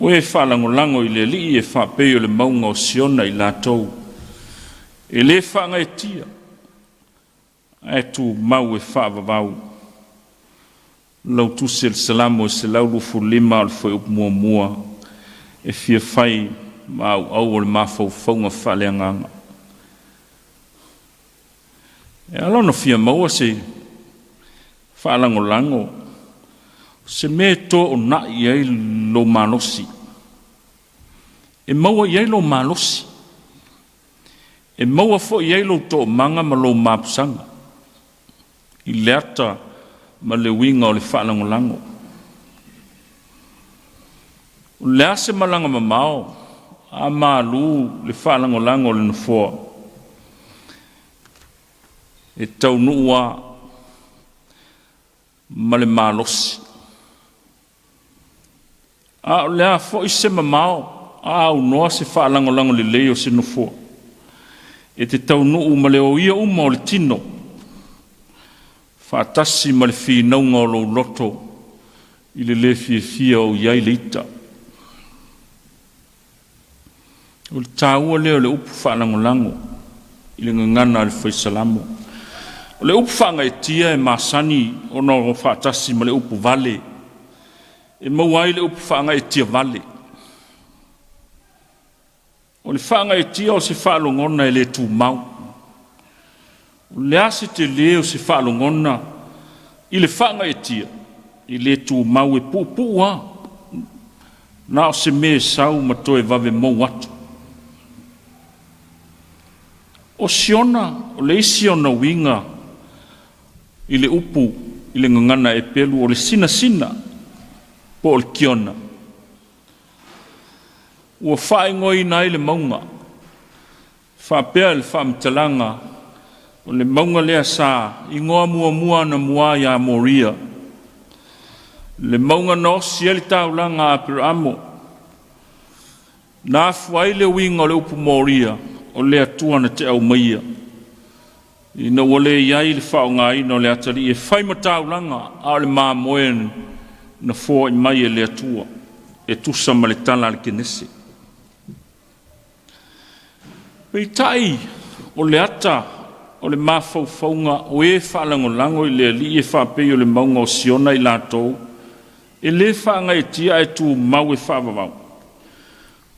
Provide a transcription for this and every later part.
O e faalagolago i le Alii e faapei o le mauga o Siona i latou, e le faagaeetia, ae tumau e faavavau. Lau Tusi o le Salamo e 125 o le Fuaiupu muamua e fia fai ma auau o le mafaufauga faaleagaga. E ala ona fia maua se faalagolago, se mea e toonai ai lou malosi, e maua i ai lou malosi, e maua foi i ai lou toomaga ma lou mapusaga i le ata ma le uiga o le faalagolago. O le a se malaga mamao a malu le faalagolago o le Nofoa, e taunuu lava ma le malosi. A o le a foi se mamao a aunoa se faalagolago lelei o se Nofoa, e te taunuu ma le oia uma o le tino, faatasi ma le finauga o lou loto i le le fiafia o i ai le ita. O le taua lea o le upu faalagolago i le gagana a le Fai Salamo. O le upu faagaeetia e masani ona o faatasi ma le upu vale, e maua ai le upu faagaeetia vale. O le faagaeetia o se faalogona e le tumau. O le a se telē o se faalogona i le faagaeetia, e le tumau, e puupuu lava, na o se mea e sau ma toe vave mou atu. O Siona, o le isi ona uiga i le upu i le gagana Eperu, o le sinasina po o le kiona. Ua faaigoaina ai le mauga, faapea le faamatalaga o le mauga lea sa igoa muamua anamua ia Moria, le mauga na osi ai le taulaga a Aperaamo, na afua ai le uiga o le upu Moria, o le Atua na te aumaia, ina ua le i ai le faaaogaina o le atalii e fai ma taulaga, a o le mamoe na foai mai e le Atua, e tusa ma le tala a le Kenese. Peitai, o le ata o le mafaufauga o e faalagolago i le Alii e faapei o le mauga o Siona i latou, e le faagaeetia ae tumau e faavavau.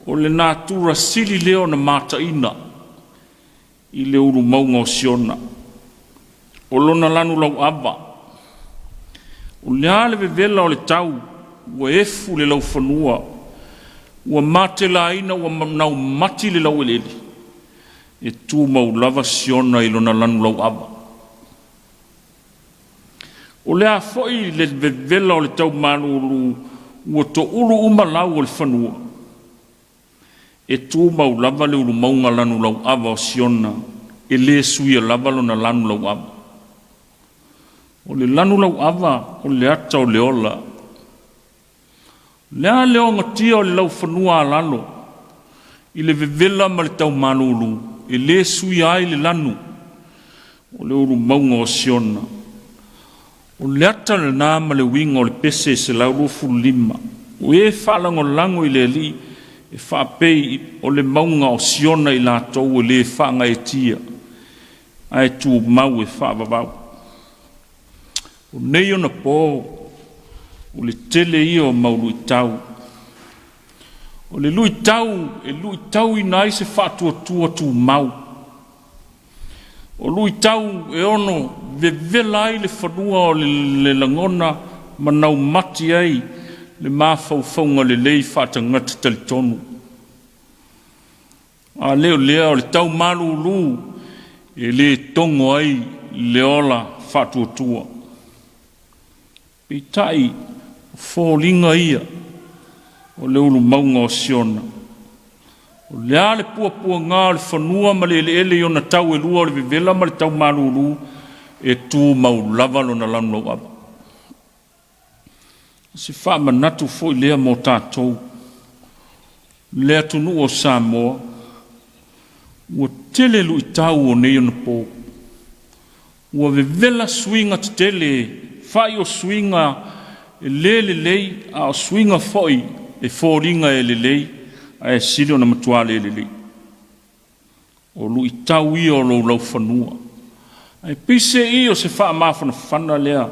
O le natura sili lea ona mataina i le ulu mauga o Siona, o lona lanu lauava. O le a le vevela o le tau, ua efu le laufanua, ua matelaina, ua naumati le laueleele, e tumau lava Siona i lona lanu lauava. O le a foi le vevela o le tau malulu, ua toulu uma lau o le fanua, e tumau lava le ulumauga lanu lauava o Siona, e le suia lava lona lanu lauava. O le lanu lauava o le ata o le ola. O le a le ogatia o le laufanua a lalo, i le vevela ma le taumalulu, e le suia ai le lanu o le ulumauga o Siona. O le ata lena ma le uiga o le pese 125. O e faalagolago i le Alii e faapei o le mauga o Siona i latou e le faagaeetia, ae tumau e faavavau. O nei ona po, o le tele ia o mau luitau. O le luitau e luitauina ai se faatuatua tumau. O luitau e ono vevela ai le fanua o le lagona ma naumati ai le mafaufauga lelei faatagata talitonu. A le o lea o le tau malulu e le togo ai le ola faatuatua. Peitai, o foliga ia o le ulu mauga o Siona. O le a le puapuaga o le fanua ma le eleele i ona tau e lua o le vevela ma le tau malulu, e tumau lava lona lanu lauava. O se faamanatu foi lea mo tatou, le atunuu o Samoa, ua tele luitau o nei onapo. Ua vevela suiga tetele, fai o suiga e le lelei, a o suiga foi e foliga e lelei ae sili ona matua le lelei. O luitau ia o lou laufanua. Ae peiseai o se faamafanafana lea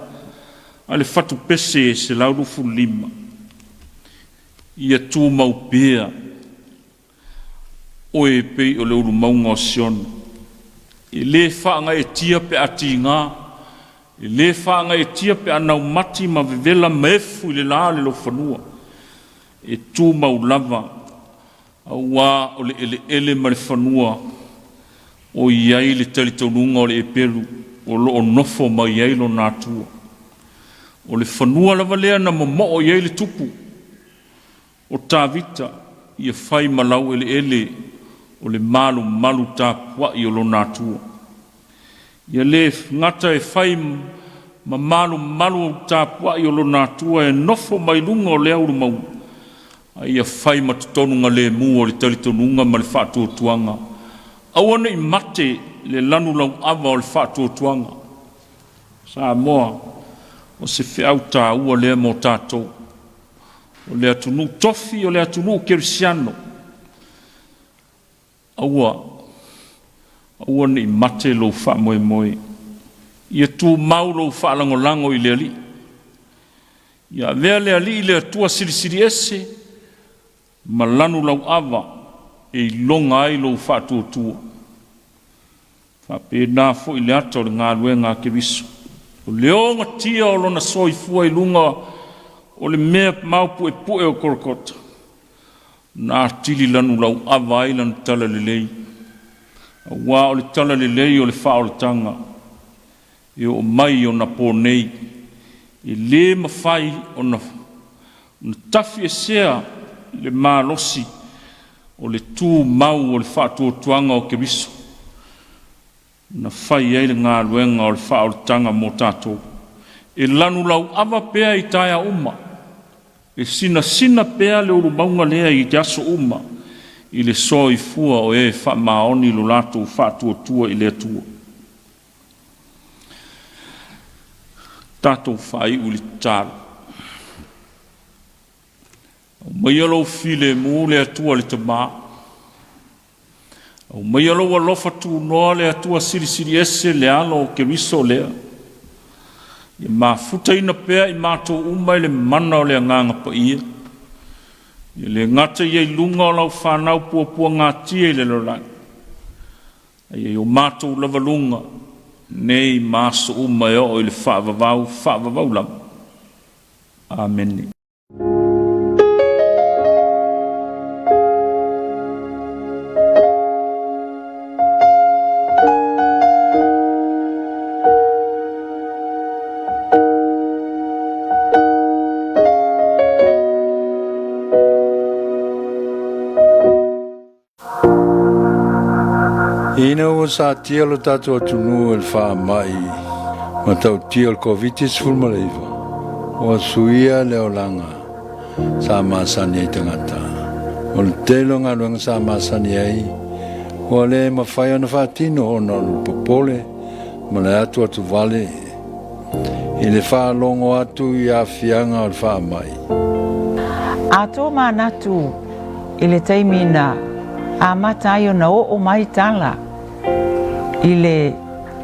a le fatupese 125, ia tumau pea oe e pei o le ulu mauga o Siona. E le faagaeetia pe a tiga, e le faagaeetia pe a naumati ma vevela ma efu i le la o le laufanua, e tumau lava auā o le eleele ma le fanua o i ai le talitonuga o le epelu o lo o nofo mai ai lona Atua. O le fanua lava lea na momoo i ai le tupu o Tavita ia fai ma laueleele o le malumalu tapuai o lona Atua. Ia le gata e fai ma malumalu tapuai o lona Atua e nofo mai luga o lea ulumauga, a ia fai ma totonuga lemu o le talitonuga ma le faatuatuaga. Aua ne i mate le lanu lauava o le faatuatuaga. Samoa, o se feau taua lea mo tatou. O le atunuu tofi, o le atunuu kerisiano. Aua, aua ne i mate lou faamoemoe. Ia tumau lou faalagolago i le Alii. Ia avea le Alii le Atua Silisili Ese ma lanu lauava e iloga ai lou faatuatua. Faapena foi le ata o le galuega a Keriso. O le ogatia o lona soifua i luga o le mea maopuepue o Kolokota, na atili lanulauava ai lana talalelei, auā o le talalelei o le faaolataga e oo mai i ona po nei, e le mafai ona tafiesea le malosi o le tumau o le faatuatuaga o Keriso na fai ai le galuega o le faaolataga mo tatou. E lanulauava pea i taeao uma, e sinasina pea le ulumauga lea i aso uma i le soifua o e faamaoni lo latou faatuatua i le Atua. Tatou faaiu i le tatalo. Aumaia lou filemu le Atua le Tama. Aumaia lou alofa tunoa le Atua Silisili Ese le Alo o Keriso lea. Ia mafutaina pea i matou uma i le mana o le Agaga Paia. Ia le gata ia i luga o lau fanau puapuagatia i le lalolagi, a ia i o matou lava luga, nei ma aso uma e oo i le faavavau, faavavau lava. Amene. Ina ua satia lo tatou atunuu e le faamai matautia o le Koviti-19, ua suia le olaga sa masani ai tagata. O le tele o galuega sa masani ai, ua le mafai ona faatino ona o le popole ma le atuatuvale i le faalogo atu i aafiaga o le faamai. A tomanatu i le taimi na amata ai ona oo mai tala i le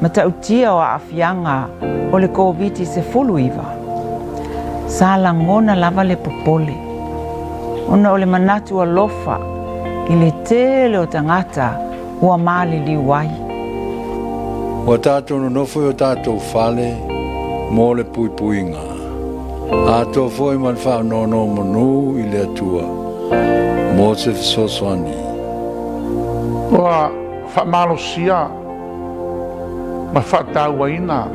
matautia o aafiaga o le Koviti-19, sa lagona lava le popole ona o le manatu alofa i le tele o tagata ua maliliu ai. Ua tatou nonofo i o tatou fale mo le puipuiga, atoa foi ma le faanonomanu i le Atua mo se fesoasoani. Ua faamalosia ma faatauaina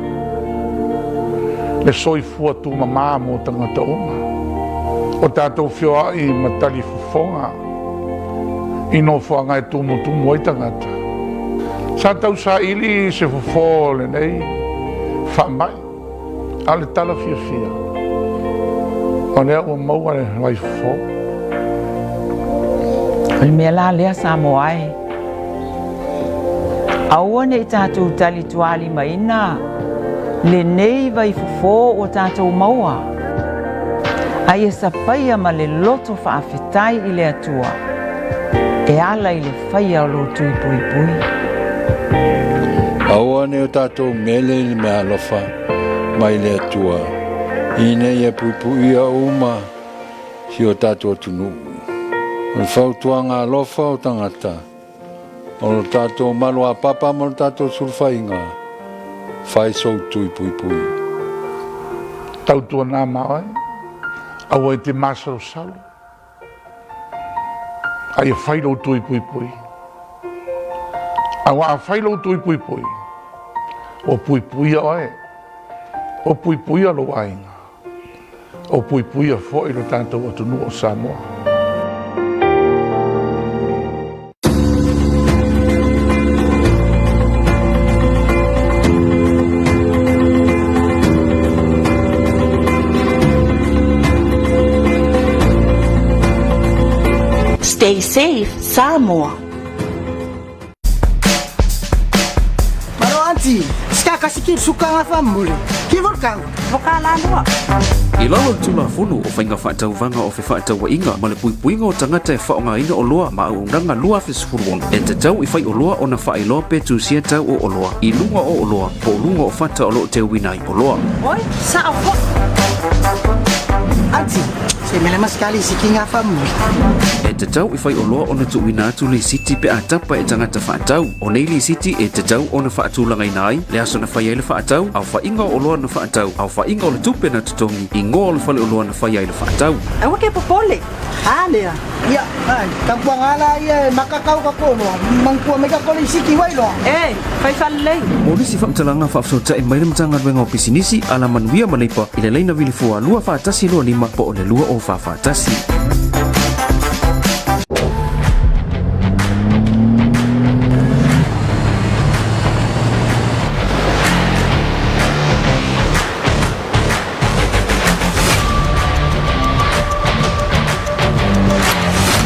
le soifua tumama mo tagata uma. O tatou feoai ma talifofoga i nofoaga e tumutumu ai tagata. Sa tausaili se fofo o lenei faamai, a o le tala fiafia, o lea ua maua le vaifofo. O le mea la lea Samoa e, aua ne i tatou talitualimaina lenei vaifofo ua tatou maua. A ia sapaia ma le loto faafetai i le Atua e ala i le faia o lou tui puipui. Aua ne i o tatou mele i le meaalofa mai le Atua, ina ia puipuia uma si o tatou atunuu. O le fautuaga alofa o tagata, O lo tatou maluapapa ma lo tatou sulufaiga, fai sou tui puipui. Tautuana ma oe, aua e te masalosalo, a ia fai lou tui puipui. Aua a fai lou tui puipui, ua puipuia oe, ua puipuia lou aiga. O puipuia foi lo tatou atunuu o Samoa. Stay safe, Samoa. Maro anti, ska kasi ki suka nga famule. Ki volkang, voka la lua. I lalo o le Tulafono o Faiga Faatauvaga o Fefaatauaiga ma le Puipuiga o Tagata e Faaaogaina Oloa ma Auaunaga 2016, e tatau i faioloa ona faailoa pe tusia tau o oloa i luga o oloa po o luga o fata o lo o teuina ai oloa. Oi, sao foi. Anti, se mele maskali si ki nga famule. E tatau i faioloa ona tuuina atu lisiti pe a tapa e tagata faatau. O nei lisiti e tatau ona faatulagaina ai le aso na fai ai le faatau, aofaiga o oloa na faatau, aofaiga o le tupe na totogi, igoa o le faleoloa na fai ai le faatau. Aua ke popole. A lea, ia, ai, tampuanga la ia e makakau ka koloa, mangkua mai ka kole siki wai loa. E, fai falelei. Mo nisi faamatalaga faafesootai mai le Matagaluega o Pisinisi, Alamanuia ma Leipa i le laina vili fua 2 4 1 2 5 po o le 2 0 4 4 1.